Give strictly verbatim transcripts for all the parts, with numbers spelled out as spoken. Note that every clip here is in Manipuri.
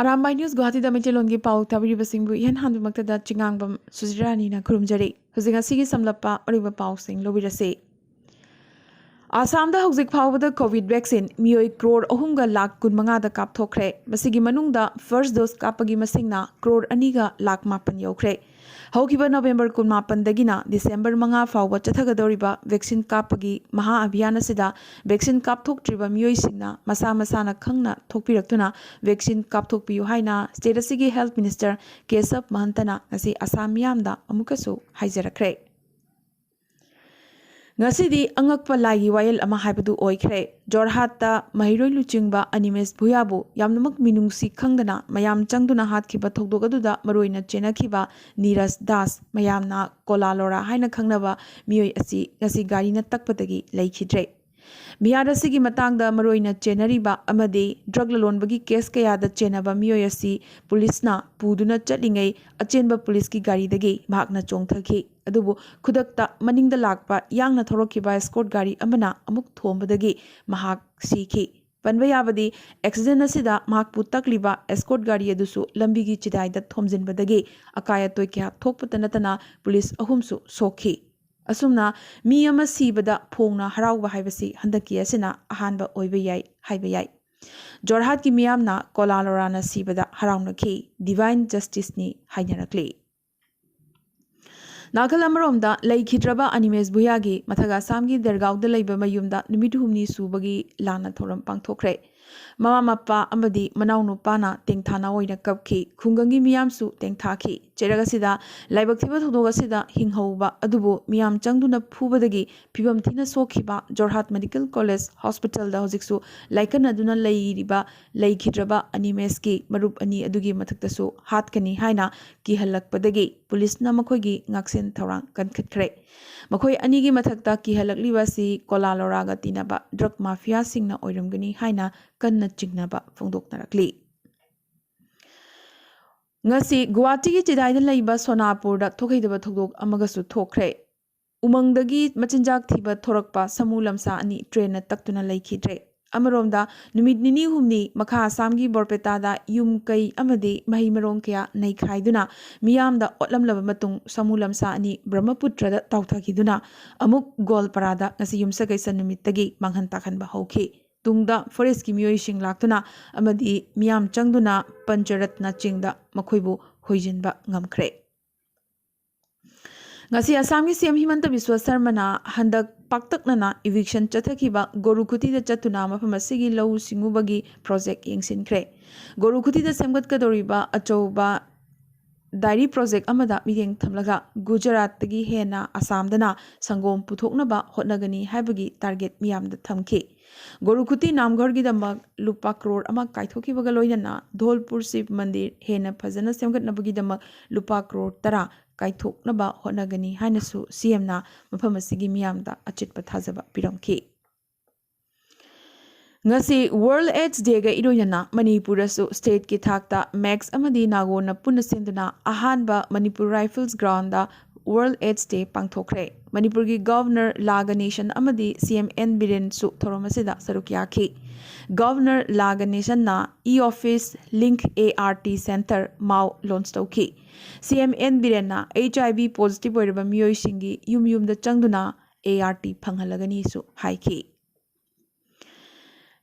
ꯑꯔꯥꯝꯕꯥꯏ ꯅ꯭ꯌꯨꯁ ꯒꯨꯋꯥꯍꯥꯇꯤꯗ ꯃꯩꯇꯩꯂꯣꯟꯒꯤ ꯄꯥꯎ ꯇꯥꯕꯤꯔꯤꯕꯁꯤꯡꯕꯨ ꯏꯍꯥꯟ ꯍꯥꯟꯕꯃꯛꯇꯗ ꯆꯤꯉꯥꯡꯕꯝ ꯁꯨꯖꯤꯔꯥꯅꯤꯅ ꯈꯨꯔꯨꯝꯖꯔꯤ꯫ ꯍꯧꯖꯤꯛ ꯉꯁꯤꯒꯤ ꯁꯝꯂꯞꯄ ꯑꯔꯣꯏꯕ ꯄꯥꯎꯁꯤꯡ ꯂꯧꯕꯤꯔꯁꯤ꯫ ꯑꯁꯥꯝꯗ ꯍꯧꯖꯤꯛ ꯐꯥꯎꯕꯗ ꯀꯣꯚꯤꯗ ꯚꯦꯛꯁꯤꯟ ꯃꯤꯑꯣꯏ ꯀ꯭ꯔꯣꯔ ꯑꯍꯨꯝꯒ ꯂꯥꯈ ꯀꯨꯟꯃꯉꯥꯗ ꯀꯥꯞꯊꯣꯛꯈ꯭ꯔꯦ꯫ ꯃꯁꯤꯒꯤ ꯃꯅꯨꯡꯗ ꯐꯥꯔꯁ ꯗꯣꯁ ꯀꯥꯞꯄꯒꯤ ꯃꯁꯤꯡꯅ ꯀ꯭ꯔꯣꯔ ꯑꯅꯤꯒ ꯂꯥꯈ ꯃꯥꯄꯟ ꯌꯧꯈ꯭ꯔꯦ꯫ ꯍꯧꯈꯤꯕ ꯅꯣꯕꯦꯝꯕꯔ ꯀꯨꯟꯃꯥꯄꯟꯗꯒꯤꯅ ꯗꯤꯁꯦꯝꯕꯔ ꯃꯉꯥ ꯐꯥꯎꯕ ꯆꯠꯊꯒꯗꯧꯔꯤꯕ ꯚꯦꯛꯁꯤꯟ ꯀꯥꯞꯄꯒꯤ ꯃꯍꯥ ꯑꯚꯤꯌꯥꯟ ꯑꯁꯤꯗ ꯚꯦꯛꯁꯤꯟ ꯀꯥꯞꯊꯣꯛꯇ꯭ꯔꯤꯕ ꯃꯤꯑꯣꯏꯁꯤꯡꯅ ꯃꯁꯥ ꯃꯁꯥꯅ ꯈꯪꯅ ꯊꯣꯛꯄꯤꯔꯛꯇꯨꯅ ꯚꯦꯛꯁꯤꯟ ꯀꯥꯞꯊꯣꯛꯄꯤꯌꯨ ꯍꯥꯏꯅ ꯁ꯭ꯇꯦꯠ ꯑꯁꯤꯒꯤ ꯍꯦꯜꯊ ꯃꯤꯅꯤꯁꯇꯔ ꯀꯦꯁꯕ ꯃꯍꯟꯇꯅ ꯉꯁꯤ ꯑꯁꯥꯝ ꯃꯤꯌꯥꯝꯗ ꯑꯃꯨꯛꯀꯁꯨ ꯍꯥꯏꯖꯔꯛꯈ꯭ꯔꯦ꯫ ꯉꯁꯤꯗꯤ ꯑꯉꯛꯄ ꯂꯥꯏꯒꯤ ꯋꯥꯌꯦꯜ ꯑꯃ ꯍꯥꯏꯕꯗꯨ ꯑꯣꯏꯈ꯭ꯔꯦ꯫ ꯖꯣꯔꯍꯥꯠꯇ ꯃꯍꯩꯔꯣꯏ ꯂꯨꯆꯤꯡꯕ ꯑꯅꯤꯃꯦꯁ ꯚꯨꯌꯥꯕꯨ ꯌꯥꯝꯅꯃꯛ ꯃꯤꯅꯨꯡꯁꯤ ꯈꯪꯗꯅ ꯃꯌꯥꯝ ꯆꯪꯗꯨꯅ ꯍꯥꯠꯈꯤꯕ ꯊꯧꯗꯣꯛ ꯑꯗꯨꯗ ꯃꯔꯨꯑꯣꯏꯅ ꯆꯦꯟꯅꯈꯤꯕ ꯅꯤꯔꯖ ꯗꯥꯁ ꯃꯌꯥꯝꯅ ꯀꯣꯂꯥ ꯂꯣꯔꯥ ꯍꯥꯏꯅ ꯈꯪꯅꯕ ꯃꯤꯑꯣꯏ ꯑꯁꯤ ꯉꯁꯤ ꯒꯥꯔꯤꯅ ꯇꯛꯄꯗꯒꯤ ꯂꯩꯈꯤꯗ꯭ꯔꯦ꯫ ꯕꯤꯍꯥꯔ ꯑꯁꯤꯒꯤ ꯃꯇꯥꯡꯗ ꯃꯔꯨꯑꯣꯏꯅ ꯆꯦꯟꯅꯔꯤꯕ ꯑꯃꯗꯤ ꯗ꯭ꯔꯒ ꯂꯂꯣꯟꯕꯒꯤ ꯀꯦꯁ ꯀꯌꯥꯗ ꯆꯦꯟꯅꯕ ꯃꯤꯑꯣꯏ ꯑꯁꯤ ꯄꯨꯂꯤꯁꯅ ꯄꯨꯗꯨꯅ ꯆꯠꯂꯤꯉꯩ ꯑꯆꯦꯟꯕ ꯄꯨꯂꯤꯁꯀꯤ ꯒꯥꯔꯤꯗꯒꯤ ꯃꯍꯥꯛꯅ ꯆꯣꯡꯊꯈꯤ꯫ ꯑꯗꯨꯕꯨ ꯈꯨꯗꯛꯇ ꯃꯅꯤꯡꯗ ꯂꯥꯛꯄ ꯌꯥꯡꯅ ꯊꯧꯔꯛꯈꯤꯕ ꯑꯦꯁꯀꯣꯔꯠ ꯒꯥꯔꯤ ꯑꯃꯅ ꯑꯃꯨꯛ ꯊꯣꯝꯕꯗꯒꯤ ꯃꯍꯥꯛ ꯁꯤꯈꯤ꯫ ꯄꯟꯕ ꯌꯥꯕꯗꯤ, ꯑꯦꯛꯁꯤꯗꯦꯟ ꯑꯁꯤꯗ ꯃꯍꯥꯛꯄꯨ ꯇꯛꯂꯤꯕ ꯑꯦꯁꯀꯣꯔꯠ ꯒꯥꯔꯤ ꯑꯗꯨꯁꯨ ꯂꯝꯕꯤꯒꯤ ꯆꯤꯗꯥꯏꯗ ꯊꯣꯝꯖꯤꯟꯕꯗꯒꯤ ꯑꯀꯥꯏ ꯑꯇꯣꯏ ꯀꯌꯥ ꯊꯣꯛꯄꯇ ꯅꯠꯇꯅ ꯄꯨꯂꯤꯁ ꯑꯍꯨꯝꯁꯨ ꯁꯣꯛꯈꯤ꯫ ꯑꯁꯨꯝꯅ ꯃꯤ ꯑꯃ ꯁꯤꯕꯗ ꯐꯣꯡꯅ ꯍꯔꯥꯎꯕ ꯍꯥꯏꯕꯁꯤ ꯍꯟꯗꯛꯀꯤ ꯑꯁꯤꯅ ꯑꯍꯥꯟꯕ ꯑꯣꯏꯕ ꯌꯥꯏ ꯍꯥꯏꯕ ꯌꯥꯏ꯫ ꯖꯣꯔꯍꯥꯠꯀꯤ ꯃꯤꯌꯥꯝꯅ ꯀꯣꯂꯥ ꯂꯣꯔꯥꯅ ꯁꯤꯕꯗ ꯍꯔꯥꯎꯅꯈꯤ, ꯗꯤꯚꯥꯏꯟ ꯖꯁꯇꯤꯁꯅꯤ ꯍꯥꯏꯅꯔꯛꯂꯤ꯫ ꯅꯥꯀꯜ ꯑꯃꯔꯣꯝꯗ, ꯂꯩꯈꯤꯗ꯭ꯔꯕ ꯑꯅꯤꯃꯦꯁ ꯚꯨꯌꯥꯒꯤ ꯃꯊꯛ ꯑꯁꯥꯝꯒꯤ ꯗꯦꯔꯒꯥꯎꯗ ꯂꯩꯕ ꯃꯌꯨꯝꯗ ꯅꯨꯃꯤꯠ ꯍꯨꯝꯅꯤ ꯁꯨꯕꯒꯤ ꯂꯥꯟꯅ ꯊꯧꯔꯝ ꯄꯥꯡꯊꯣꯛꯈ꯭ꯔꯦ꯫ ꯃꯃꯥ ꯃꯄꯥ ꯑꯃꯗꯤ ꯃꯅꯥꯎꯅꯨꯄꯥꯅ ꯇꯦꯡꯊꯥꯅ ꯑꯣꯏꯅ ꯀꯞꯈꯤ꯫ ꯈꯨꯡꯒꯪꯒꯤ ꯃꯤꯌꯥꯝꯁꯨ ꯇꯦꯡꯊꯥꯈꯤ꯫ ꯆꯩꯔꯛ ꯑꯁꯤꯗ ꯂꯥꯏꯕꯛ ꯊꯤꯕ ꯊꯧꯗꯣꯛ ꯑꯁꯤꯗ ꯍꯤꯡꯍꯧꯕ ꯑꯗꯨꯕꯨ ꯃꯤꯌꯥꯝ ꯆꯪꯗꯨꯅ ꯐꯨꯕꯗꯒꯤ ꯐꯤꯕꯝ ꯊꯤꯅ ꯁꯣꯛꯈꯤꯕ ꯖꯣꯔꯍꯥꯠ ꯃꯦꯗꯤꯀꯦꯜ ꯀꯣꯂꯦꯖ ꯍꯣꯁꯄꯤꯇꯥꯜꯗ ꯍꯧꯖꯤꯛꯁꯨ ꯂꯥꯏꯀꯠꯅꯗꯨꯅ ꯂꯩꯔꯤꯕ ꯂꯩꯈꯤꯗ꯭ꯔꯕ ꯑꯅꯤꯃꯦꯁꯀꯤ ꯃꯔꯨꯞ ꯑꯅꯤ ꯑꯗꯨꯒꯤ ꯃꯊꯛꯇꯁꯨ ꯍꯥꯠꯀꯅꯤ ꯍꯥꯏꯅ ꯀꯤꯍꯜꯂꯛꯄꯗꯒꯤ ꯄꯨꯂꯤꯁꯅ ꯃꯈꯣꯏꯒꯤ ꯉꯥꯛꯁꯦꯟ ꯊꯧꯔꯥꯡ ꯀꯟꯈꯠꯈ꯭ꯔꯦ꯫ ꯃꯈꯣꯏ ꯑꯅꯤꯒꯤ ꯃꯊꯛꯇ ꯀꯤꯍꯜꯂꯛꯂꯤꯕ ꯑꯁꯤ ꯀꯣꯂꯥ ꯂꯣꯔꯥꯒ ꯇꯤꯟꯅꯕ ꯗ꯭ꯔꯒ ꯃꯥꯐꯤꯌꯥꯁꯤꯡꯅ ꯑꯣꯏꯔꯝꯒꯅꯤ ꯍꯥꯏꯅ ꯀꯟꯅ ꯆꯤꯡꯅꯕ ꯐꯣꯡꯗꯣꯛꯅꯔꯛꯂꯤ꯫ ꯉꯁꯤ ꯒꯨꯋꯥꯍꯥꯇꯤꯒꯤ ꯆꯤꯗꯥꯏꯗ ꯂꯩꯕ ꯁꯣꯅꯥꯄꯨꯔꯗ ꯊꯣꯛꯍꯩꯗꯕ ꯊꯧꯗꯣꯛ ꯑꯃꯒꯁꯨ ꯊꯣꯛꯈ꯭ꯔꯦ꯫ ꯎꯃꯪꯗꯒꯤ ꯃꯆꯤꯟꯖꯥꯛ ꯊꯤꯕ ꯊꯣꯔꯛꯄ ꯁꯥꯃꯨ ꯂꯝꯁꯥ ꯑꯅꯤ ꯇ꯭ꯔꯦꯟꯅ ꯇꯛꯇꯨꯅ ꯂꯩꯈꯤꯗ꯭ꯔꯦ꯫ ꯑꯃꯔꯣꯝꯗ, ꯅꯨꯃꯤꯠ ꯅꯤꯅꯤ ꯍꯨꯝꯅꯤ ꯃꯈꯥ ꯑꯁꯥꯝꯒꯤ ꯕꯣꯔꯄꯦꯇꯥꯗ ꯌꯨꯝ ꯀꯩ ꯑꯃꯗꯤ ꯃꯍꯩ ꯃꯔꯣꯡ ꯀꯌꯥ ꯅꯩꯈꯥꯏꯗꯨꯅ ꯃꯤꯌꯥꯝꯗ ꯑꯣꯠꯂꯝꯂꯕ ꯃꯇꯨꯡ, ꯁꯥꯃꯨ ꯂꯝꯁꯥ ꯑꯅꯤ ꯕ꯭ꯔꯍ꯭ꯃꯄꯨꯇ꯭ꯔꯗ ꯇꯥꯎꯊꯈꯤꯗꯨꯅ ꯑꯃꯨꯛ ꯒꯣꯜꯄꯔꯥꯗ ꯉꯁꯤ ꯌꯨꯝꯁꯀꯩꯁ ꯅꯨꯃꯤꯠꯇꯒꯤ ꯃꯥꯡꯍꯟ ꯇꯥꯛꯍꯟꯕ ꯍꯧꯈꯤ꯫ ꯇꯨꯡꯗ ꯐꯣꯔꯦꯁꯀꯤ ꯃꯤꯑꯣꯏꯁꯤꯡ ꯂꯥꯛꯇꯨꯅ ꯑꯃꯗꯤ ꯃꯤꯌꯥꯝ ꯆꯪꯗꯨꯅ ꯄꯟꯆꯔꯠꯅ ꯆꯤꯡꯗ ꯃꯈꯣꯏꯕꯨ ꯍꯣꯏꯖꯤꯟꯕ ꯉꯝꯈ꯭ꯔꯦ꯫ ꯉꯁꯤ ꯑꯁꯥꯝꯒꯤ ꯁꯤ ꯑꯦꯝ ꯍꯤꯃꯟꯇ ꯕꯤꯁ꯭ꯋ ꯁꯔꯃꯅ ꯍꯟꯗꯛ ꯄꯥꯛꯇꯛꯅꯅ ꯏꯚꯤꯛꯁꯟ ꯆꯠꯊꯈꯤꯕ ꯒꯣꯔꯨꯈꯨꯇꯤꯗ ꯆꯠꯇꯨꯅ ꯃꯐꯝ ꯑꯁꯤꯒꯤ ꯂꯧꯎ ꯁꯤꯡꯎꯕꯒꯤ ꯄ꯭ꯔꯣꯖꯦꯛ ꯌꯦꯡꯁꯤꯟꯈ꯭ꯔꯦ꯫ ꯒꯣꯔꯨꯈꯨꯇꯤꯗ ꯁꯦꯝꯒꯠꯀꯗꯧꯔꯤꯕ ꯑꯆꯧꯕ ꯗꯥꯏꯔꯤ ꯄ꯭ꯔꯣꯖꯦꯛ ꯑꯃꯗ ꯃꯤꯠꯌꯦꯡ ꯊꯝꯂꯒ ꯒꯨꯖꯔꯥꯠꯇꯒꯤ ꯍꯦꯟꯅ ꯑꯁꯥꯝꯗꯅ ꯁꯪꯒꯣꯝ ꯄꯨꯊꯣꯛꯅꯕ ꯍꯣꯠꯅꯒꯅꯤ ꯍꯥꯏꯕꯒꯤ ꯇꯥꯔꯒꯦꯠ ꯃꯤꯌꯥꯝꯗ ꯊꯝꯈꯤ꯫ ꯒꯣꯔꯨꯈꯨꯇꯤ ꯅꯥꯝꯘꯔꯒꯤꯗꯃꯛ ꯂꯨꯄꯥ ꯀ꯭ꯔꯣꯔ ꯑꯃ ꯀꯥꯏꯊꯣꯛꯈꯤꯕꯒ ꯂꯣꯏꯅꯅ ꯙꯣꯜꯄꯨꯔ ꯁꯤꯕ ꯃꯟꯗꯤꯔ ꯍꯦꯟꯅ ꯐꯖꯅ ꯁꯦꯝꯒꯠꯅꯕꯒꯤꯗꯃꯛ ꯂꯨꯄꯥ ꯀ꯭ꯔꯣꯔ ꯇꯔꯥ ꯀꯥꯏꯊꯣꯛꯅꯕ ꯍꯣꯠꯅꯒꯅꯤ ꯍꯥꯏꯅꯁꯨ ꯁꯤ ꯑꯦꯝꯅ ꯃꯐꯝ ꯑꯁꯤꯒꯤ ꯃꯤꯌꯥꯝꯗ ꯑꯆꯦꯠꯄ ꯊꯥꯖꯕ ꯄꯤꯔꯝꯈꯤ꯫ ꯉꯁꯤ ꯋꯥꯔꯜꯗ ꯑꯦꯗꯁ ꯗꯦꯒ ꯏꯔꯣꯏꯅꯅ ꯃꯅꯤꯄꯨꯔꯗꯁꯨ ꯁ꯭ꯇꯦꯠꯀꯤ ꯊꯥꯛꯇ ꯃꯦꯛꯁ ꯑꯃꯗꯤ ꯅꯥꯒꯣꯟꯅ ꯄꯨꯟꯅ ꯁꯤꯟꯗꯨꯅ ꯑꯍꯥꯟꯕ Manipur rifles ground world AIDS day ꯄꯥꯡꯊꯣꯛꯈ꯭ꯔꯦ꯫ ꯃꯅꯤꯄꯨꯔꯒꯤ ꯒꯚꯔꯅꯔ ꯂꯥ ꯒꯅꯦꯁꯟ ꯑꯃꯗꯤ ꯁꯤ ꯑꯦꯝ ꯑꯦꯟ ꯕꯤꯔꯦꯟꯁꯨ ꯊꯧꯔꯝ ꯑꯁꯤꯗ ꯁꯔꯨꯛ ꯌꯥꯈꯤ꯫ ꯒꯚꯔꯅꯔ ꯂꯥ ꯒꯅꯦꯁꯟꯅ E-Office Link A R T Center, ꯃꯥꯎ ꯂꯣꯟꯆ ꯇꯧꯈꯤ꯫ ꯁꯤ ꯑꯦꯝ ꯑꯦꯟ ꯕꯤꯔꯦꯟꯅ ꯑꯩꯆ ꯑꯥꯏ ꯚꯤ ꯄꯣꯖꯤꯇꯤꯚ ꯑꯣꯏꯔꯕ ꯃꯤꯑꯣꯏꯁꯤꯡꯒꯤ ꯌꯨꯝ ꯌꯨꯝꯗ ꯆꯪꯗꯨꯅ ꯑꯦ ꯑꯥꯔ ꯇꯤ ꯐꯪꯍꯜꯂꯒꯅꯤꯁꯨ ꯍꯥꯏꯈꯤ꯫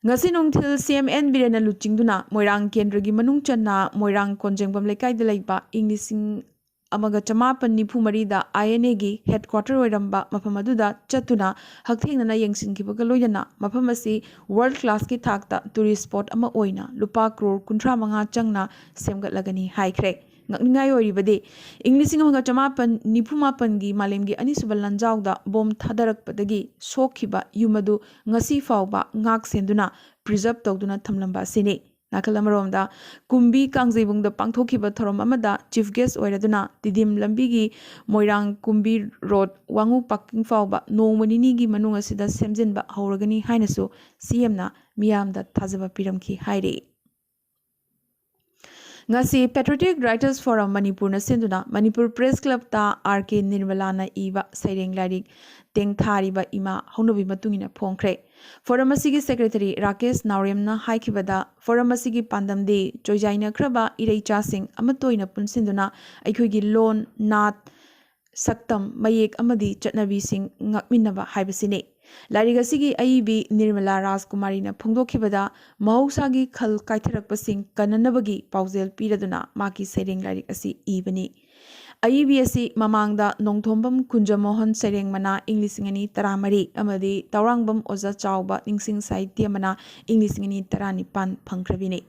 ꯉꯁꯤ ꯅꯨꯡꯊꯤꯜ ꯁꯤ ꯑꯦꯝ ꯑꯦꯟ ꯕꯤꯔꯦꯟꯅ ꯂꯨꯆꯤꯡꯗꯨꯅ ꯃꯣꯏꯔꯥꯡ ꯀꯦꯟꯗ꯭ꯔꯒꯤ ꯃꯅꯨꯡ ꯆꯟꯅ ꯃꯣꯏꯔꯥꯡ ꯀꯣꯟꯖꯦꯡꯕꯝ ꯂꯩꯀꯥꯏꯗ ꯂꯩꯕ ꯏꯪ ꯂꯤꯁꯤꯡ ꯑꯃꯒ ꯆꯃꯥꯄꯟ ꯅꯤꯐꯨ ꯃꯔꯤꯗ ꯑꯥꯏ ꯑꯦꯟ ꯑꯦꯒꯤ ꯍꯦꯗꯀ꯭ꯋꯥꯇꯔ ꯑꯣꯏꯔꯝꯕ ꯃꯐꯝ ꯑꯗꯨꯗ ꯆꯠꯇꯨꯅ ꯍꯛꯊꯦꯡꯅꯅ ꯌꯦꯡꯁꯤꯟꯈꯤꯕꯒ ꯂꯣꯏꯅꯅ ꯃꯐꯝ ꯑꯁꯤ ꯋꯥꯔꯜꯗ ꯀ꯭ꯂꯥꯁꯀꯤ ꯊꯥꯛꯇ ꯇꯨꯔꯤꯁ ꯁ꯭ꯄꯣꯠ ꯑꯃ ꯑꯣꯏꯅ ꯂꯨꯄꯥ ꯀ꯭ꯔꯣꯔ ꯀꯨꯟꯊ꯭ꯔꯥ ꯃꯉꯥ ꯆꯪꯅ ꯁꯦꯝꯒꯠꯂꯒꯅꯤ ꯍꯥꯏꯈ꯭ꯔꯦ꯫ ꯉꯛꯅꯤꯡꯉꯥꯏ ꯑꯣꯏꯔꯤꯕꯗꯤ, ꯏꯪ ꯂꯤꯁꯤꯡ ꯑꯃꯒ ꯆꯃꯥꯄꯟ ꯅꯤꯐꯨ ꯃꯥꯄꯟꯒꯤ ꯃꯥꯂꯦꯝꯒꯤ ꯑꯅꯤꯁꯨꯕ ꯂꯥꯟꯖꯥꯎꯗ ꯕꯣꯝ ꯊꯥꯗꯔꯛꯄꯗꯒꯤ ꯁꯣꯛꯈꯤꯕ ꯌꯨꯝ ꯑꯗꯨ ꯉꯁꯤ ꯐꯥꯎꯕ ꯉꯥꯛ ꯁꯦꯟꯗꯨꯅ, ꯄ꯭ꯔꯤꯖꯔꯕ ꯇꯧꯗꯨꯅ ꯊꯝꯂꯝꯕ ꯑꯁꯤꯅꯤ꯫ ꯅꯥꯀꯜ ꯑꯃꯔꯣꯝꯗ, ꯀꯨꯝꯕꯤ ꯀꯥꯡꯖꯩꯕꯨꯡꯗ ꯄꯥꯡꯊꯣꯛꯈꯤꯕ ꯊꯧꯔꯝ ꯑꯃꯗ ꯆꯤꯐ ꯒꯦꯁ ꯑꯣꯏꯔꯗꯨꯅ ꯇꯤꯗꯤꯝ ꯂꯝꯕꯤꯒꯤ ꯃꯣꯏꯔꯥꯡ ꯀꯨꯝꯕꯤ ꯔꯣꯗ ꯋꯥꯉꯨ ꯄꯥꯔꯀꯤꯡ ꯐꯥꯎꯕ ꯅꯣꯡꯃ ꯅꯤꯅꯤꯒꯤ ꯃꯅꯨꯡ ꯑꯁꯤꯗ ꯁꯦꯝꯖꯤꯟꯕ ꯍꯧꯔꯒꯅꯤ ꯍꯥꯏꯅꯁꯨ ꯁꯤ ꯑꯦꯝꯅ ꯃꯤꯌꯥꯝꯗ ꯊꯥꯖꯕ ꯄꯤꯔꯝꯈꯤ ꯍꯥꯏꯔꯤ꯫ ꯉꯁꯤ Patriotic Writers Forum ꯃꯅꯤꯄꯨꯔꯅ ꯁꯤꯟꯗꯨꯅ ꯃꯅꯤꯄꯨꯔ Press Clubꯇ R K ꯅꯤꯔꯃꯂꯥꯅ ꯏꯕ ꯁꯩꯔꯦꯡ ꯂꯥꯏꯔꯤꯛ ꯇꯦꯡꯊꯥꯔꯤꯕ ꯏꯃꯥ ꯍꯧꯅꯕꯤ ꯃꯇꯨꯡ ꯏꯟꯅ ꯐꯣꯡꯈ꯭ꯔꯦ꯫ Forum ꯑꯁꯤꯒꯤ Secretary ꯔꯥꯀꯦꯁ ꯅꯥꯎꯔꯦꯝꯅ ꯍꯥꯏꯈꯤꯕꯗ, Forum ꯑꯁꯤꯒꯤ ꯄꯥꯟꯗꯝꯗꯤ ꯆꯣꯏꯖꯥꯏꯅꯈ꯭ꯔꯕ ꯏꯔꯩꯆꯥꯁꯤꯡ ꯑꯃꯠꯇ ꯑꯣꯏꯅ ꯄꯨꯟꯁꯤꯟꯗꯨꯅ ꯑꯩꯈꯣꯏꯒꯤ ꯂꯣꯟ, ꯅꯥꯠ, ꯁꯛꯇꯝ, ꯃꯌꯦꯛ ꯑꯃꯗꯤ ꯆꯠꯅꯕꯤꯁꯤꯡ ꯉꯥꯛꯃꯤꯟꯅꯕ ꯍꯥꯏꯕꯁꯤꯅꯤ꯫ ꯂꯥꯏꯔꯤꯛ ꯑꯁꯤꯒꯤ ꯑꯏꯕꯤ ꯅꯤꯔꯃꯂꯥ ꯔꯥꯖꯀꯨꯃꯥꯔꯤꯅ ꯐꯣꯡꯗꯣꯛꯈꯤꯕꯗ, ꯃꯍꯧꯁꯥꯒꯤ ꯈꯜ ꯀꯥꯏꯊꯔꯛꯄꯁꯤꯡ ꯀꯟꯅꯅꯕꯒꯤ ꯄꯥꯎꯖꯦꯜ ꯄꯤꯔꯗꯨꯅ ꯃꯍꯥꯛꯀꯤ ꯁꯩꯔꯦꯡ ꯂꯥꯏꯔꯤꯛ ꯑꯁꯤ ꯏꯕꯅꯤ꯫ ꯑꯏꯕꯤ ꯑꯁꯤ ꯃꯃꯥꯡꯗ ꯅꯣꯡꯊꯣꯝꯕꯝ ꯀꯨꯟꯖꯃꯣꯍꯟ ꯁꯩꯔꯦꯡ ꯃꯅꯥ ꯏꯪ ꯂꯤꯁꯤꯡ ꯑꯅꯤ ꯇꯔꯥꯃꯔꯤ ꯑꯃꯗꯤ ꯇꯧꯔꯥꯡꯕꯝ ꯑꯣꯖꯥ ꯆꯥꯎꯕ ꯅꯤꯡꯁꯤꯡ ꯁꯥꯍꯤꯇ꯭ꯌ ꯃꯅꯥ ꯏꯪ ꯂꯤꯁꯤꯡ ꯑꯅꯤ ꯇꯔꯥꯅꯤꯄꯥꯟ ꯐꯪꯈ꯭ꯔꯕꯤꯅꯤ꯫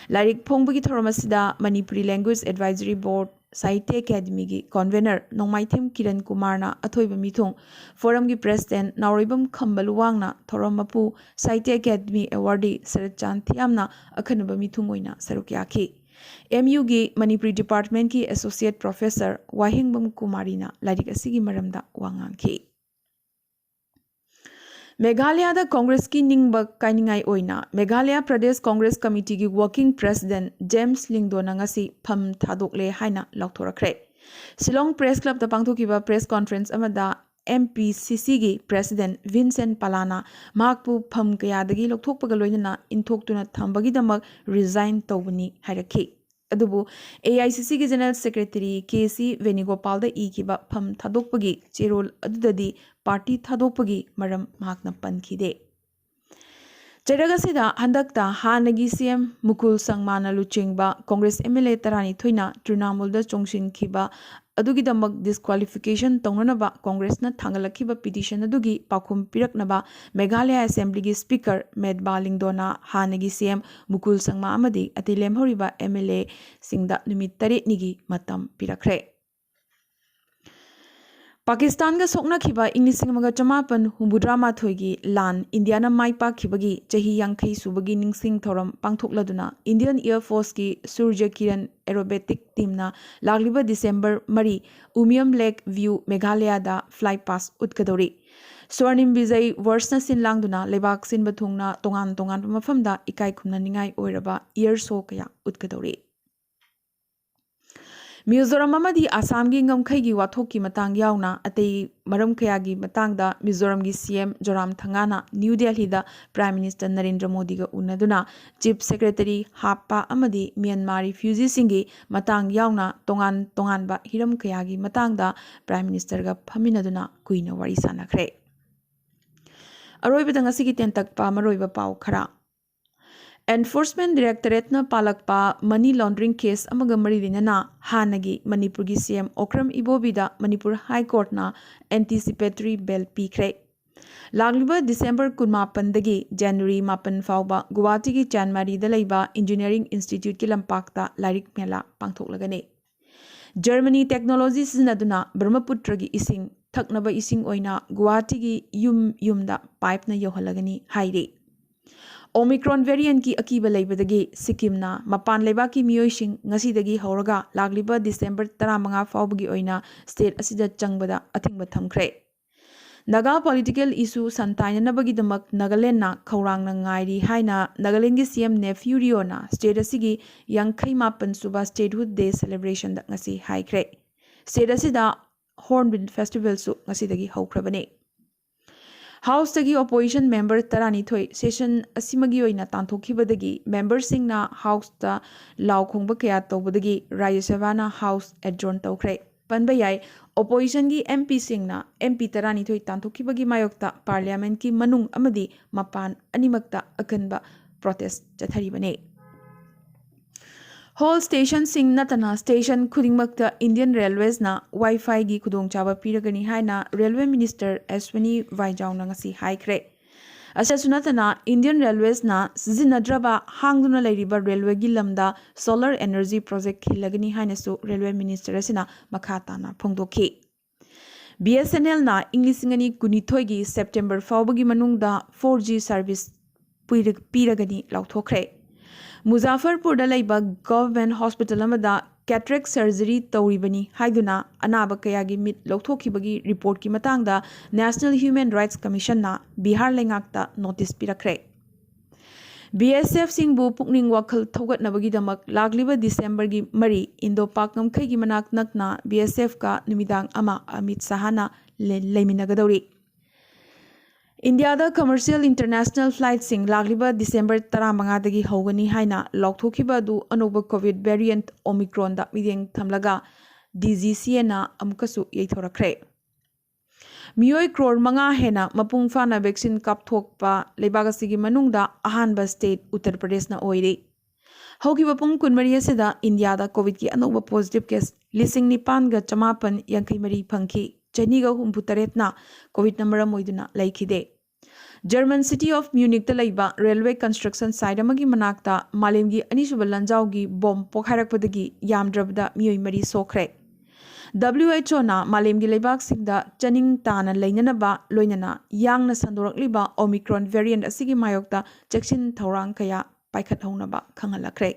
ꯂꯥꯏꯔꯤꯛ ꯐꯣꯡꯕꯒꯤ ꯊꯧꯔꯝ ꯑꯁꯤꯗ Manipuri Language Advisory Board ꯁꯥꯍꯤꯇ꯭ꯌ ꯑꯦꯀꯥꯗꯃꯤꯒꯤ convener ꯅꯣꯡꯃꯥꯏꯊꯦꯝ ꯀꯤꯔꯟ ꯀꯨꯃꯥꯔꯅ ꯑꯊꯣꯏꯕ ꯃꯤꯊꯨꯡ, Forumꯒꯤ President ꯅꯥꯎꯔꯩꯕꯝ ꯈꯝꯕ ꯂꯨꯋꯥꯡꯅ ꯊꯧꯔꯝ ꯃꯄꯨ, ꯁꯥꯍꯤꯇ꯭ꯌ ꯑꯦꯀꯥꯗꯃꯤ awardee ꯁꯔꯠꯆꯥꯟ ꯊꯤꯌꯥꯝꯅ ꯑꯈꯟꯅꯕ ꯃꯤꯊꯨꯡ ꯑꯣꯏꯅ ꯁꯔꯨꯛ ꯌꯥꯈꯤ꯫ M Uꯒꯤ ꯃꯅꯤꯄꯨꯔꯤ Departmentꯀꯤ Associate Professor ꯋꯥꯍꯦꯡꯕꯝ ꯀꯨꯃꯥꯔꯤꯅ ꯂꯥꯏꯔꯤꯛ ꯑꯁꯤꯒꯤ ꯃꯔꯝꯗ ꯋꯥ ꯉꯥꯡꯈꯤ꯫ ꯃꯦꯘꯥꯂꯌꯥꯗ ꯀꯣꯡꯒ꯭ꯔꯦꯁꯀꯤ ꯅꯤꯡꯕ ꯀꯥꯏꯅꯤꯡꯉꯥꯏ ꯑꯣꯏꯅ ꯃꯦꯘꯥꯂꯌꯥ ꯄ꯭ꯔꯗꯦꯁ ꯀꯣꯡꯒ꯭ꯔꯦꯁ ꯀꯃꯤꯇꯤꯒꯤ working president ꯖꯦꯝꯁ ꯂꯤꯡꯗꯣꯅ ꯉꯁꯤ ꯐꯝ ꯊꯥꯗꯣꯛꯂꯦ ꯍꯥꯏꯅ ꯂꯥꯎꯊꯣꯔꯛꯈ꯭ꯔꯦ꯫ ꯁꯤꯂꯣꯡ Press Clubꯇ ꯄꯥꯡꯊꯣꯛꯈꯤꯕ press conference ꯑꯃꯗ M P C Cꯒꯤ President ꯚꯤꯟꯁꯦꯟ ꯄꯥꯂꯥꯅ ꯃꯍꯥꯛꯄꯨ ꯐꯝ ꯀꯌꯥꯗꯒꯤ ꯂꯧꯊꯣꯛꯄꯒ ꯂꯣꯏꯅꯅ ꯏꯟꯊꯣꯛꯇꯨꯅ ꯊꯝꯕꯒꯤꯗꯃꯛ resign ꯇꯧꯕꯅꯤ ꯍꯥꯏꯔꯛꯈꯤ꯫ ꯑꯗꯨꯕꯨ A I C Cꯒꯤ General Secretary K C ꯚꯦꯅꯨꯒꯣꯄꯥꯜꯗ ꯏꯈꯤꯕ ꯐꯝ ꯊꯥꯗꯣꯛꯄꯒꯤ ꯆꯦꯔꯣꯜ ꯑꯗꯨꯗꯗꯤ party ꯊꯥꯗꯣꯛꯄꯒꯤ ꯃꯔꯝ ꯃꯍꯥꯛꯅ ꯄꯟꯈꯤꯗꯦ꯫ ꯆꯩꯔꯛ ꯑꯁꯤꯗ ꯍꯟꯗꯛꯇ ꯍꯥꯟꯅꯒꯤ C M ꯃꯨꯀꯨꯜ ꯁꯪꯃꯥꯅ ꯂꯨꯆꯤꯡꯕ ꯀꯣꯡꯒ꯭ꯔꯦꯁ M L A ꯇꯔꯥꯅꯤꯊꯣꯏꯅ ꯇ꯭ꯔꯤꯅꯥꯃꯨꯜꯗ ꯆꯣꯡꯁꯤꯟꯈꯤꯕ ꯑꯗꯨꯒꯤꯗꯃꯛ disqualification ꯇꯧꯅꯅꯕ ꯀꯣꯡꯒ꯭ꯔꯦꯁꯅ ꯊꯥꯡꯒꯠꯂꯛꯈꯤꯕ petition ꯑꯗꯨꯒꯤ ꯄꯥꯎꯈꯨꯝ ꯄꯤꯔꯛꯅꯕ ꯃꯦꯘꯥꯂꯌꯥ Assemblyꯒꯤ Speaker ꯃꯦꯠꯕꯥ ꯂꯤꯡꯗꯣꯅ ꯍꯥꯟꯅꯒꯤ C M ꯃꯨꯀꯨꯜ ꯁꯪꯃꯥ ꯑꯃꯗꯤ ꯑꯇꯩ ꯂꯦꯝꯍꯧꯔꯤꯕ M L Aꯁꯤꯡꯗ ꯅꯨꯃꯤꯠ ꯇꯔꯦꯠꯅꯤꯒꯤ ꯃꯇꯝ ꯄꯤꯔꯛꯈ꯭ꯔꯦ꯫ ꯄꯥꯀꯤꯁꯇꯥꯟꯒ ꯁꯣꯛꯅꯈꯤꯕ ꯏꯪ ꯂꯤꯁꯤꯡ ꯑꯃꯒ ꯆꯃꯥꯄꯟ ꯍꯨꯝꯐꯨꯇꯔꯥ ꯃꯥꯊꯣꯏꯒꯤ ꯂꯥꯟ ꯏꯟꯗꯤꯌꯥꯅ ꯃꯥꯏ ꯄꯥꯛꯈꯤꯕꯒꯤ ꯆꯍꯤ ꯌꯥꯡꯈꯩ ꯁꯨꯕꯒꯤ ꯅꯤꯡꯁꯤꯡ ꯊꯧꯔꯝ ꯄꯥꯡꯊꯣꯛꯂꯗꯨꯅ Indian Air Forceꯀꯤ ꯁꯨꯔꯖ ꯀꯤꯔꯟ Aerobatic Teamꯅ ꯂꯥꯛꯂꯤꯕ December ꯃꯔꯤ ꯎꯃꯤꯌꯝ Lake View ꯃꯦꯘꯥꯂꯌꯥꯗ fly past ꯎꯠꯀꯗꯧꯔꯤ꯫ ꯁ꯭ꯋꯔꯅꯤꯝ ꯕꯤꯖꯩ ꯋꯔꯁꯅ ꯁꯤꯟ ꯂꯥꯡꯗꯨꯅ ꯂꯩꯕꯥꯛ ꯁꯤꯟꯕ ꯊꯨꯡꯅ ꯇꯣꯉꯥꯟ ꯇꯣꯉꯥꯟꯕ ꯃꯐꯝꯗ ꯏꯀꯥꯏ ꯈꯨꯝꯅꯅꯤꯡꯉꯥꯏ ꯑꯣꯏꯔꯕ air show ꯀꯌꯥ ꯎꯠꯀꯗꯧꯔꯤ꯫ ꯃꯤꯖꯣꯔꯥꯝ ꯑꯃꯗꯤ ꯑꯁꯥꯝꯒꯤ ꯉꯝꯈꯩꯒꯤ ꯋꯥꯊꯣꯛꯀꯤ ꯃꯇꯥꯡ ꯌꯥꯎꯅ ꯑꯇꯩ ꯃꯔꯝ ꯀꯌꯥꯒꯤ ꯃꯇꯥꯡꯗ ꯃꯤꯖꯣꯔꯥꯝꯒꯤ ꯁꯤ ꯑꯦꯝ ꯖꯣꯔꯥꯝ ꯊꯪꯒꯥꯅ ꯅ꯭ꯌꯨ ꯗꯦꯜꯍꯤꯗ ꯄ꯭ꯔꯥꯏꯝ ꯃꯤꯅꯤꯁꯇꯔ ꯅꯔꯦꯟꯗ꯭ꯔ ꯃꯣꯗꯤꯒ ꯎꯅꯗꯨꯅ ꯆꯤꯐ ꯁꯦꯀ꯭ꯔꯦꯇꯔꯤ ꯍꯥꯞꯄ ꯑꯃꯗꯤ ꯃ꯭ꯌꯥꯟꯃꯥꯔ ꯔꯤꯐ꯭ꯌꯨꯖꯤꯁꯤꯡꯒꯤ ꯃꯇꯥꯡ ꯌꯥꯎꯅ ꯇꯣꯉꯥꯟ ꯇꯣꯉꯥꯟꯕ ꯍꯤꯔꯝ ꯀꯌꯥꯒꯤ ꯃꯇꯥꯡꯗ ꯄ꯭ꯔꯥꯏꯝ ꯃꯤꯅꯤꯁꯇꯔꯒ ꯐꯝꯃꯤꯟꯅꯗꯨꯅ ꯀꯨꯏꯅ ꯋꯥꯔꯤ ꯁꯥꯟꯅꯈ꯭ꯔꯦ꯫ ꯑꯔꯣꯏꯕꯗ ꯉꯁꯤꯒꯤ ꯇꯦꯟꯇꯛꯄ ꯃꯔꯨꯑꯣꯏꯕ ꯄꯥꯎ ꯈꯔ꯫ ꯑꯦꯟꯐꯣꯔꯁꯃꯦꯟ ꯗꯥꯏꯔꯦꯛꯇꯣꯔꯦꯠꯅ ꯄꯥꯜꯂꯛꯄ ꯃꯅꯤ ꯂꯣꯟꯗ꯭ꯔꯤꯡ ꯀꯦꯁ ꯑꯃꯒ ꯃꯔꯤ ꯂꯩꯅꯅ ꯍꯥꯟꯅꯒꯤ ꯃꯅꯤꯄꯨꯔꯒꯤ ꯁꯤ ꯑꯦꯝ ꯑꯣꯀ꯭ꯔꯝ ꯏꯕꯣꯕꯤꯗ ꯃꯅꯤꯄꯨꯔ ꯍꯥꯏ ꯀꯣꯔꯠꯅ ꯑꯦꯟꯇꯤꯁꯤꯄꯦꯇꯔꯤ ꯕꯦꯜ ꯄꯤꯈ꯭ꯔꯦ꯫ ꯂꯥꯛꯂꯤꯕ ꯗꯤꯁꯦꯝꯕꯔ ꯀꯨꯟꯃꯥꯄꯟꯗꯒꯤ ꯖꯅꯋꯥꯔꯤ ꯃꯥꯄꯟ ꯐꯥꯎꯕ ꯒꯨꯋꯥꯍꯥꯇꯤꯒꯤ ꯆꯥꯟꯃꯥꯔꯤꯗ ꯂꯩꯕ ꯏꯟꯖꯤꯅꯤꯌꯥꯔꯤꯡ ꯏꯟꯁꯇꯤꯇ꯭ꯌꯨꯠꯀꯤ ꯂꯝꯄꯥꯛꯇ ꯂꯥꯏꯔꯤꯛ ꯃꯦꯂꯥ ꯄꯥꯡꯊꯣꯛꯂꯒꯅꯤ꯫ ꯖꯔꯃꯅꯤ ꯇꯦꯛꯅꯣꯂꯣꯖꯤ ꯁꯤꯖꯤꯟꯅꯗꯨꯅ ꯕ꯭ꯔꯍ꯭ꯃꯄꯨꯇ꯭ꯔꯒꯤ ꯏꯁꯤꯡ ꯊꯛꯅꯕ ꯏꯁꯤꯡ ꯑꯣꯏꯅ ꯒꯨꯋꯥꯍꯥꯇꯤꯒꯤ ꯌꯨꯝ ꯌꯨꯝꯗ ꯄꯥꯏꯞꯅ ꯌꯧꯍꯜꯂꯒꯅꯤ ꯍꯥꯏꯔꯤ꯫ ꯑꯣꯃꯤꯀ꯭ꯔꯣꯟ ꯚꯦꯔꯤꯌꯟꯠꯀꯤ ꯑꯀꯤꯕ ꯂꯩꯕꯗꯒꯤ ꯁꯤꯛꯀꯤꯝꯅ ꯃꯄꯥꯟ ꯂꯩꯕꯥꯛꯀꯤ ꯃꯤꯑꯣꯏꯁꯤꯡ ꯉꯁꯤꯗꯒꯤ ꯍꯧꯔꯒ ꯂꯥꯛꯂꯤꯕ ꯗꯤꯁꯦꯝꯕꯔ ꯇꯔꯥꯃꯉꯥ ꯐꯥꯎꯕꯒꯤ ꯑꯣꯏꯅ ꯁ꯭ꯇꯦꯠ ꯑꯁꯤꯗ ꯆꯪꯕꯗ ꯑꯊꯤꯡꯕ ꯊꯝꯈ꯭ꯔꯦ꯫ ꯅꯥꯒꯥ ꯄꯣꯂꯤꯇꯤꯀꯦꯜ ꯏꯁꯨ ꯁꯟꯇꯥꯏꯅꯅꯕꯒꯤꯗꯃꯛ ꯅꯥꯒꯥꯂꯦꯟꯗꯅ ꯈꯧꯔꯥꯡꯅ ꯉꯥꯏꯔꯤ ꯍꯥꯏꯅ ꯅꯥꯒꯥꯂꯦꯟꯒꯤ ꯁꯤ ꯑꯦꯝ ꯅꯦꯐ꯭ꯌꯨ ꯔꯤꯑꯣꯅ ꯁ꯭ꯇꯦꯠ ꯑꯁꯤꯒꯤ ꯌꯥꯡꯈꯩ ꯃꯥꯄꯟ ꯁꯨꯕ ꯁ꯭ꯇꯦꯠꯍꯨꯗ ꯗꯦ ꯁꯦꯂꯦꯕ꯭ꯔꯦꯁꯟꯗ ꯉꯁꯤ ꯍꯥꯏꯈ꯭ꯔꯦ꯫ ꯁ꯭ꯇꯦꯠ ꯑꯁꯤꯗ ꯍꯣꯔꯟꯕꯤꯜ ꯐꯦꯁꯇꯤꯚꯦꯜꯁꯨ ꯉꯁꯤꯗꯒꯤ ꯍꯧꯈ꯭ꯔꯕꯅꯤ꯫ ꯍꯥꯎꯁꯇꯒꯤ ꯑꯣꯄꯣꯖꯤꯁꯟ ꯃꯦꯝꯕꯔ ꯇꯔꯥꯅꯤꯊꯣꯏ ꯁꯦꯁꯟ ꯑꯁꯤꯃꯒꯤ ꯑꯣꯏꯅ ꯇꯥꯟꯊꯣꯛꯈꯤꯕꯗꯒꯤ ꯃꯦꯝꯕꯔꯁꯤꯡꯅ ꯍꯥꯎꯁꯇ ꯂꯥꯎ ꯈꯣꯡꯕ ꯀꯌꯥ ꯇꯧꯕꯗꯒꯤ ꯔꯥꯖ꯭ꯌ ꯁꯚꯥꯅ ꯍꯥꯎꯁ ꯑꯦꯗꯖꯣꯔꯟ ꯇꯧꯈ꯭ꯔꯦ꯫ ꯄꯟꯕ ꯌꯥꯏ, ꯑꯣꯄꯣꯖꯤꯁꯟꯒꯤ ꯑꯦꯝ ꯄꯤꯁꯤꯡꯅ ꯑꯦꯝ ꯄꯤ ꯇꯔꯥꯅꯤꯊꯣꯏ ꯇꯥꯟꯊꯣꯛꯈꯤꯕꯒꯤ ꯃꯥꯌꯣꯛꯇ ꯄꯥꯔꯂꯤꯌꯥꯃꯦꯟꯠꯀꯤ ꯃꯅꯨꯡ ꯑꯃꯗꯤ ꯃꯄꯥꯟ ꯑꯅꯤꯃꯛꯇ ꯑꯀꯟꯕ ꯄ꯭ꯔꯣꯇꯦꯁ ꯆꯠꯊꯔꯤꯕꯅꯤ꯫ ꯍꯣꯜ ꯁ꯭ꯇꯦꯁꯟꯁꯤꯡ ꯅꯠꯇꯅ ꯁ꯭ꯇꯦꯁꯟ ꯈꯨꯗꯤꯡꯃꯛꯇ ꯏꯟꯗꯤꯌꯟ ꯔꯦꯜꯋꯦꯁꯅ ꯋꯥꯏꯐꯥꯏꯒꯤ ꯈꯨꯗꯣꯡꯆꯥꯕ ꯄꯤꯔꯒꯅꯤ ꯍꯥꯏꯅ ꯔꯦꯜꯋꯦ ꯃꯤꯅꯤꯁꯇꯔ ꯑꯦꯁ꯭ꯋꯤꯅꯤ ꯋꯥꯏꯖꯥꯎꯅ ꯉꯁꯤ ꯍꯥꯏꯈ꯭ꯔꯦ꯫ ꯑꯁꯤꯁꯨ ꯅꯠꯇꯅ ꯏꯟꯗꯤꯌꯟ ꯔꯦꯜꯋꯦꯁꯅ ꯁꯤꯖꯤꯟꯅꯗ꯭ꯔꯕ ꯍꯥꯡꯗꯨꯅ ꯂꯩꯔꯤꯕ ꯔꯦꯜꯋꯦꯒꯤ ꯂꯝꯗ ꯁꯣꯂꯔ ꯑꯦꯅꯔꯖꯤ ꯄ꯭ꯔꯣꯖꯦꯛ ꯈꯤꯜꯂꯒꯅꯤ ꯍꯥꯏꯅꯁꯨ ꯔꯦꯜꯋꯦ ꯃꯤꯅꯤꯁꯇꯔ ꯑꯁꯤꯅ ꯃꯈꯥ ꯇꯥꯅ ꯐꯣꯡꯗꯣꯛꯈꯤ꯫ ꯕꯤ ꯑꯦꯁ ꯑꯦꯟ ꯑꯦꯜꯅ ꯏꯪ ꯂꯤꯁꯤꯡ ꯑꯅꯤ ꯀꯨꯟꯅꯤꯊꯣꯏꯒꯤ ꯁꯦꯞꯇꯦꯝꯕꯔ ꯐꯥꯎꯕꯒꯤ ꯃꯅꯨꯡꯗ ꯐꯣꯔ ꯖꯤ ꯁꯔꯚꯤꯁ ꯄꯤꯔ-, ꯄꯤꯔꯒꯅꯤ ꯂꯥꯎꯊꯣꯛꯈ꯭ꯔꯦ꯫ ꯃꯨꯖꯥꯐꯔꯄꯨꯔꯗ ꯂꯩꯕ ꯒꯚꯔꯟꯃꯦꯟꯠ ꯍꯣꯁꯄꯤꯇꯥꯜ ꯑꯃꯗ ꯀꯦꯇꯔꯦꯛ ꯁꯔꯖꯔꯤ ꯇꯧꯔꯤꯕꯅꯤ ꯍꯥꯏꯗꯨꯅ ꯑꯅꯥꯕ ꯀꯌꯥꯒꯤ ꯃꯤꯠ ꯂꯧꯊꯣꯛꯈꯤꯕꯒꯤ ꯔꯤꯄꯣꯔꯠꯀꯤ ꯃꯇꯥꯡꯗ ꯅꯦꯁꯅꯦꯜ ꯍ꯭ꯌꯨꯃꯦꯟ ꯔꯥꯏꯠꯁ ꯀꯃꯤꯁꯟꯅ ꯕꯤꯍꯥꯔ ꯂꯩꯉꯥꯛꯇ ꯅꯣꯇꯤꯁ ꯄꯤꯔꯛꯈ꯭ꯔꯦ꯫ ꯕꯤ ꯑꯦꯁ ꯑꯦꯐꯁꯤꯡꯕꯨ ꯄꯨꯛꯅꯤꯡ ꯋꯥꯈꯜ ꯊꯧꯒꯠꯅꯕꯒꯤꯗꯃꯛ ꯂꯥꯛꯂꯤꯕ ꯗꯤꯁꯦꯝꯕꯔꯒꯤ ꯃꯔꯤ ꯏꯟꯗꯣ ꯄꯥꯛ ꯉꯝꯈꯩꯒꯤ ꯃꯅꯥꯛ ꯅꯛꯅ ꯕꯤ ꯑꯦꯁ ꯑꯦꯐꯀ ꯅꯨꯃꯤꯗꯥꯡ ꯑꯃ ꯑꯃꯤꯠ ꯁꯍꯥꯅ ꯂꯦ- ꯂꯩꯃꯤꯟꯅꯒꯗꯧꯔꯤ꯫ ꯏꯟꯗꯤꯌꯥꯗ commercial international flightꯁꯤꯡ ꯂꯥꯛꯂꯤꯕ ꯗꯤꯁꯦꯝꯕꯔ ꯇꯔꯥꯃꯉꯥꯗꯒꯤ ꯍꯧꯒꯅꯤ ꯍꯥꯏꯅ ꯂꯥꯎꯊꯣꯛꯈꯤꯕ ꯑꯗꯨ ꯑꯅꯧꯕ ꯀꯣꯚꯤꯗ variant ꯑꯣꯃꯤꯀ꯭ꯔꯣꯟꯗ ꯃꯤꯠꯌꯦꯡ ꯊꯝꯂꯒ ꯗꯤ ꯖꯤ ꯁꯤ ꯑꯦꯅ ꯑꯃꯨꯛꯀꯁꯨ ꯌꯩꯊꯣꯔꯛꯈ꯭ꯔꯦ꯫ ꯃꯤꯑꯣꯏ ꯀ꯭ꯔꯣꯔ ꯃꯉꯥ ꯍꯦꯟꯅ ꯃꯄꯨꯡ ꯐꯥꯅ vaccine ꯀꯥꯞꯊꯣꯛꯄ ꯂꯩꯕꯥꯛ ꯑꯁꯤꯒꯤ ꯃꯅꯨꯡꯗ ꯑꯍꯥꯟꯕ state ꯎꯠꯇꯔ ꯄ꯭ꯔꯗꯦꯁꯅ ꯑꯣꯏꯔꯤ꯫ ꯍꯧꯈꯤꯕ ꯄꯨꯡ ꯀꯨꯟꯃꯔꯤ ꯑꯁꯤꯗ ꯏꯟꯗꯤꯌꯥꯗ ꯀꯣꯚꯤꯗꯀꯤ ꯑꯅꯧꯕ positive case ꯂꯤꯁꯤꯡ ꯅꯤꯄꯥꯟꯒ ꯆꯃꯥꯄꯟ ꯌꯥꯡꯈꯩ ꯃꯔꯤ ꯐꯪꯈꯤ꯫ ꯆꯅꯤꯒ ꯍꯨꯝꯐꯨ ꯇꯔꯦꯠꯅ ꯀꯣꯚꯤꯗꯅ ꯃꯔꯝ ꯑꯣꯏꯗꯨꯅ ꯂꯩꯈꯤꯗꯦ꯫ German city of Munichꯇ ꯂꯩꯕ railway construction site ꯑꯃꯒꯤ ꯃꯅꯥꯛꯇ ꯃꯥꯂꯦꯝꯒꯤ ꯑꯅꯤꯁꯨꯕ ꯂꯥꯟꯖꯥꯎꯒꯤ ꯕꯣꯝ ꯄꯣꯈꯥꯏꯔꯛꯄꯗꯒꯤ ꯌꯥꯝꯗ꯭ꯔꯕꯗ ꯃꯤꯑꯣꯏ ꯃꯔꯤ ꯁꯣꯛꯈ꯭ꯔꯦ꯫ W H Oꯅ ꯃꯥꯂꯦꯝꯒꯤ ꯂꯩꯕꯥꯛꯁꯤꯡꯗ ꯆꯥꯅꯤꯡ ꯇꯥꯅ ꯂꯩꯅꯅꯕ, ꯂꯣꯏꯅꯅ ꯌꯥꯡꯅ ꯁꯟꯗꯣꯔꯛꯂꯤꯕ Omicron variant ꯑꯁꯤꯒꯤ ꯃꯥꯌꯣꯛꯇ ꯆꯦꯛꯁꯤꯟ ꯊꯧꯔꯥꯡ ꯀꯌꯥ ꯄꯥꯏꯈꯠꯍꯧꯅꯕ ꯈꯪꯍꯜꯂꯛꯈ꯭ꯔꯦ꯫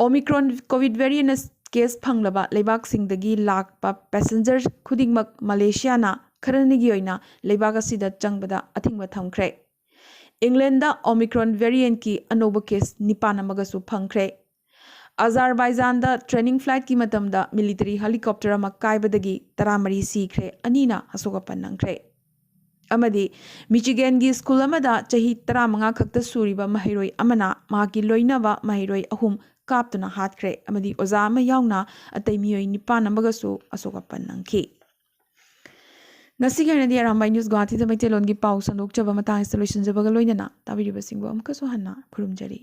Omicron COVID variant case ꯐꯪꯂꯕ ꯂꯩꯕꯥꯛꯁꯤꯡꯗꯒꯤ ꯂꯥꯛꯄ passenger ꯈꯨꯗꯤꯡꯃꯛ ꯃꯂꯦꯁꯤꯌꯥꯅ ꯈꯔꯅꯤꯒꯤ ꯑꯣꯏꯅ ꯂꯩꯕꯥꯛ ꯑꯁꯤꯗ ꯆꯪꯕꯗ ꯑꯊꯤꯡꯕ ꯊꯝꯈ꯭ꯔꯦ꯫ ꯏꯪꯂꯦꯟꯗ Omicron variantꯀꯤ ꯑꯅꯧꯕ case ꯅꯤꯄꯥꯟ ꯑꯃꯒꯁꯨ ꯐꯪꯈ꯭ꯔꯦ꯫ ꯑꯖꯥꯔꯕꯥꯏꯖꯥꯟꯗ training flightꯀꯤ ꯃꯇꯝꯗ military helicopter ꯑꯃ ꯀꯥꯏꯕꯗꯒꯤ ꯇꯔꯥꯃꯔꯤ ꯁꯤꯈ꯭ꯔꯦ, ꯑꯅꯤꯅ ꯑꯁꯣꯛ ꯑꯄꯟ ꯅꯪꯈ꯭ꯔꯦ꯫ ꯑꯃꯗꯤ ꯃꯤꯆꯤꯒꯦꯟꯒꯤ ꯁ꯭ꯀꯨꯜ ꯑꯃꯗ ꯆꯍꯤ ꯇꯔꯥꯃꯉꯥ ꯈꯛꯇ ꯁꯨꯔꯤꯕ ꯃꯍꯩꯔꯣꯏ ꯑꯃꯅ ꯃꯍꯥꯛꯀꯤ ꯂꯣꯏꯅꯕ ꯃꯍꯩꯔꯣꯏ ꯑꯍꯨꯝ ꯀꯥꯞꯇꯨꯅ ꯍꯥꯠꯈ꯭ꯔꯦ ꯑꯃꯗꯤ ꯑꯣꯖꯥ ꯑꯃ ꯌꯥꯎꯅ ꯑꯇꯩ ꯃꯤꯑꯣꯏ ꯅꯤꯄꯥꯟ ꯑꯃꯒꯁꯨ ꯑꯁꯣꯛ ꯑꯄꯟ ꯅꯪꯈꯤ꯫ ꯉꯁꯤꯒꯤ ꯑꯣꯏꯅꯗꯤ ꯑꯔꯥꯝꯕꯥꯏ ꯅ꯭ꯌꯨꯁ ꯒꯨꯋꯥꯍꯥꯇꯤꯗ ꯃꯩꯇꯩꯂꯣꯟꯒꯤ ꯄꯥꯎ ꯁꯟꯗꯣꯛꯆꯕ ꯃꯇꯥꯡ ꯑꯁꯤꯗ ꯂꯣꯏꯁꯤꯟꯖꯕꯒ ꯂꯣꯏꯅꯅ ꯇꯥꯕꯤꯔꯤꯕꯁꯤꯡꯕꯨ ꯑꯃꯨꯛꯀꯁꯨ ꯍꯟꯅ ꯈꯨꯔꯨꯝꯖꯔꯤ꯫